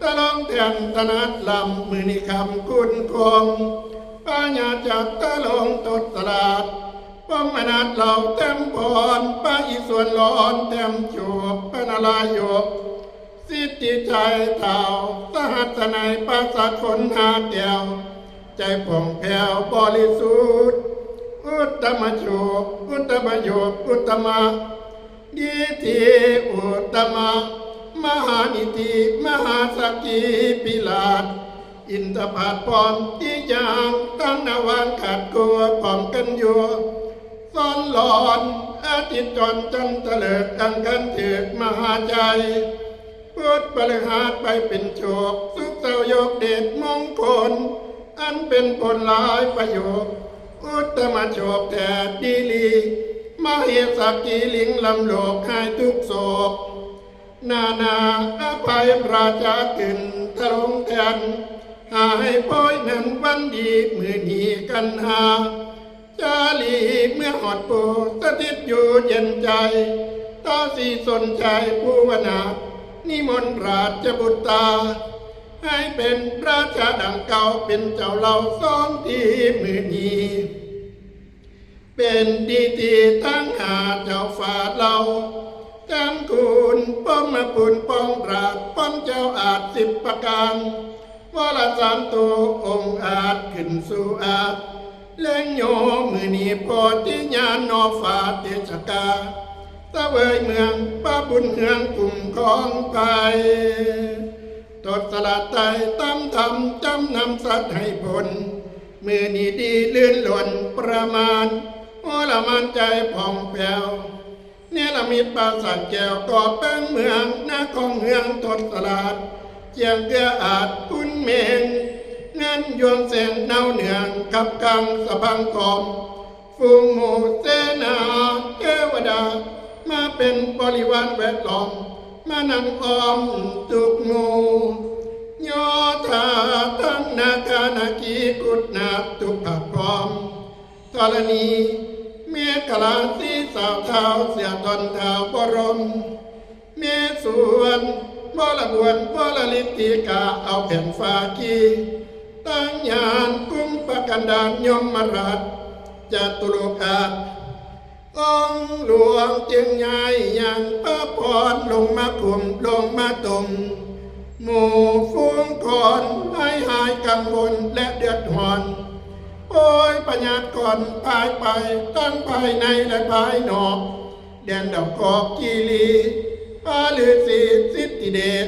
ຕະຫຼອງແທ່ນຖະໜາດລຳ ມື້ນີ້ຄຳຄຸນຄົງ ພະຍາຈັກຕະຫຼອງທົດສະລາດ ພົມມະນາດເຫຼົ່າແຕ້ມພອນ ພະອິສວນຫຼອນແຕ້ມໂຊກ ພະນາລາຍົກ ສິດທິໄຊທ້າວ ສະຫັດສະໄນ ປາສາດຝົນຫາແກ້ວ ໃຈຜ່ອງແຜ້ວບໍລິສຸດ ອຸດຕະມະໂຊກ ອຸດຕະມະໂຍກ ອຸດຕະມະ ດີທີ ອຸດຕະມະ ມະຫານິທິ ມະຫາສັກຂີພິລາດ ອິນທະບາດພ້ອມທີ່ຍ່າງ ຕັ້ງໜ້າວາງຂັດກົວພ້ອມກັນຢູ່ ຊ້ອນຫຼອນອາທິດຈອນ ຈັນທະເລີກອັງຄານຖືກມະຫາໄຈ ພຸດພະລືຫັດໄປເປັນໂຊກ ສຸກເສົາຍົກເດດມົງຄົນ ອັນເປັນຜົນຫຼາຍປະໂຫຍດ ອຸດຕະມະໂຊກແທ້ດີຫຼີ ມະເຫສັກກີລິງລຳໂລກຫາຍທຸກໂສກ ນານາອະໄພ ລາຊາຂຶ້ນທະລົງແທ່ນ ຫາໃຫ້ໂພຍແມ່ນວັນດີ ມື້ນີ້ກັນຫາ ຈາລີເມືອຮອດໂພ ສະຖິດຢູ່ເຢັນໃຈ ທ້າວສີສົນໄຊພູວະນາດ ນິມົນລາຊະບຸດຕາ ໃຫ້ເປັນລາຊາດັ່ງເກົ່າ ເປັນເຈົ້າເຫຼົ່າສອງທີ່ມື້ນີ້ ເປັນດີທີ່ທັງຫ້າເຈົ້າຟ້າເຫຼົ່າ ແຕ້ມຄູນພົມມະຄູນປ້ອງລາດ ປ້ອນເຈົ້າອາດສິບປະການ ວະລະສານໂຕອົງອາດຂຶ້ນສູ່ອາດ ແລງໂຍມື້ນີ້ໂພທິຍານນໍຟ້າເຕຈະກາ ສະເຫວີຍເມືອງພະບຸນເຮືອງຄຸ້ມຄອງໄພ ທົດສະລາດໄຕ້ຕາມທຳ ຈຳນຳສັດໃຫ້ພົນ ມື້ນີ້ດີລື່ນລ້ນປະມານ ໂອລະມານໃຈຜ່ອງແປ້ວ ເນລະມິດປາສາດແກ້ວ ກໍ່ແປ້ງເມືອງນາຂອງເຮືອງທົດສະລາດ ຈຽງເກືອອາດພຸນເມັງ ເງິນຍວງແສງເນົາເໜືອງ ຂັບຂັງສະພັງພ້ອມ ຝູງໝູ່ເສນາເທວະດາ ມາເປັນບໍລິວານແວດລ້ອມ ມານັ່ງອ້ອມທຸກໝູ່ ໂຍທາທັງນາຄານາຄີ ຂຸດນາບທຸກພາກພ້ອມ ທໍລະນີ ເມຂະລາສີສາວທ້າວ ເສືອທ່ອນທ້າວບໍລົມ ເມສວນ ວໍລະບວນ ວໍລະລິດ ທີ່ກະເອົາແຜ່ນຟ້າກີ ຕັ້ງຍານກຸມປະກັນດານ ຍົມມະລາດ ຈະຕຸໂລກາດ ອົງຫຼວງຈຶ່ງຍ້າຍຍັງພະພອນ ລົງມາຄຸມ ລົງມາຕົມ ໝູ່ຝູງຄອນ ໃຫ້ຫາຍກັງວົນ ແລະ ເດືອດຮ້ອນ ໂອຍ ພະຍາດຄອນພາຍໄປ ທັງພາຍໃນ ແລະ ພາຍນອກ ແດນດອກຄອກຄີລີ ພະລືສີສິດທິເດດ